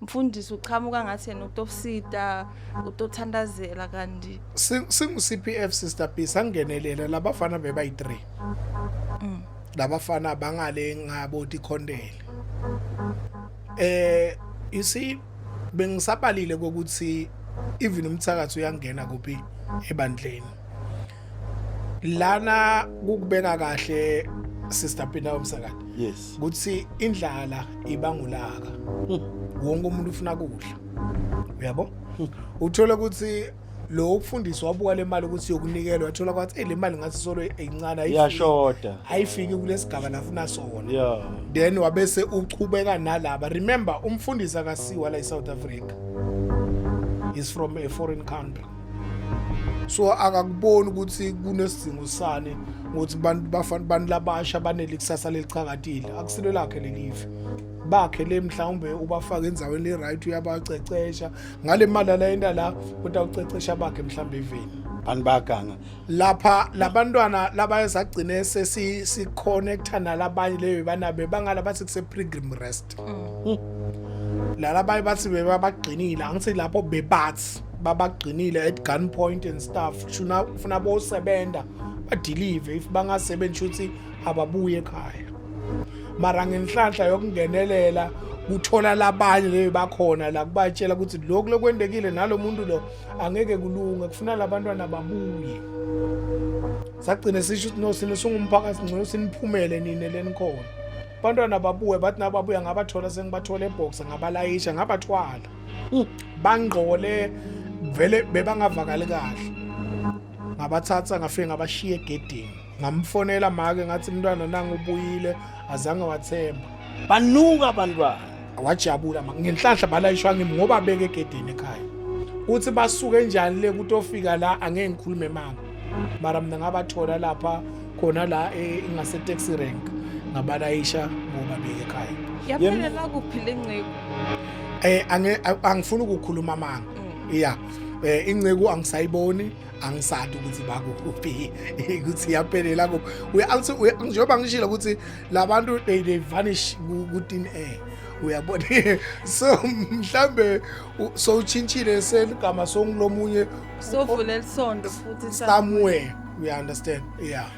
Mfundisi uqhamuka ngathi yena utofsita, utothandazela, kanti Singu CPF, Sister P, sangenelela. Labafana bebayi3, labafana bangale ngabo tikhondele. You see, bengisabalile ukuthi even umthakathi uyangena kuphi ebandleni lana. Kukubeka kahle, Sister Pinda umsakade, ukuthi indlala ibangulaka, wonke umuntu ufuna kudla, uyabo. Uthola ukuthi lo ukufundiswa wabuka le mali ukuthi yokunikelwa, wathola kwathi, hey, le mali ngathi solo eyincane, ayifiki, Iyashoda. Ayifiki kulesigaba lafuna sona. Then wabese uchubeka nalaba. Remember, umfundisi akasiwa la eSouth Africa, is from a foreign country, so akakuboni ukuthi kunesidingo sani ukuthi bantu bafana, bantu labasha banelikusasa lelichakatile. Akusilo lakhe lelive bakhe le, mhlawumbe ubafaka endzaweni le right, uyabacecesha ngale mali la yenta la, utawucecesha bakhe mhlawumbe eveni. Bantu baganga. Lapha labantwana labaye sagcine sesi si-connecta nalabanye leyo banabe bangala, bathi kuse Pilgrim Rest la, labanye bathi bebabagcinile, angithi lapho bebathi babagcinile at gunpoint and stuff, shuna ufuna bosebenza badeliver, if bangasebenzi ukuthi ababuye ekhaya. Mara ngenhlanhla yokungenelela kuthola labanye leyo bakhona la, kubatshela ukuthi lokhu lokwendekile nalomuntu lo angeke kulunge, kufuna labantwana babuye. Sagcine sisho ukuthi no, sine singumphakathi ngcono siniphumele nine lenikhona, abantwana babuye. Bathi nababuya ngabathola, sengibathola ebox, ngabalayisha, ngabathwala, bangqole vele, bebangavakali kahle. Ngabathatha, ngafike ngabashiya egedini, ngamfonela make, ngathi umntwana nangu ubuyile, azange wathemba. Banuka abantwana. Wajabula ngenhlanhla balayishwa ngimi ngoba beke egedini ekhaya. Uthi basuke njani le kutofika la, angeke ngikhulume manga, mara mina ngabathola lapha khona la ingase taxi rank, ngabalayisha ngoba beke ekhaya. Yaphelela kuphi le nceko? Angifuni ukukhuluma manga, yeah, inceku angisayiboni, angisadi ukuthi bakuphi, ukuthi yaphelela kuphi. Uya njengoba ngishilo ukuthi labantu they vanish ku thin air, uyabona. So mhlambe so uchintshile seligama, songilomunye. Sovulela isondo futhi. Somewhere, we understand, yeah.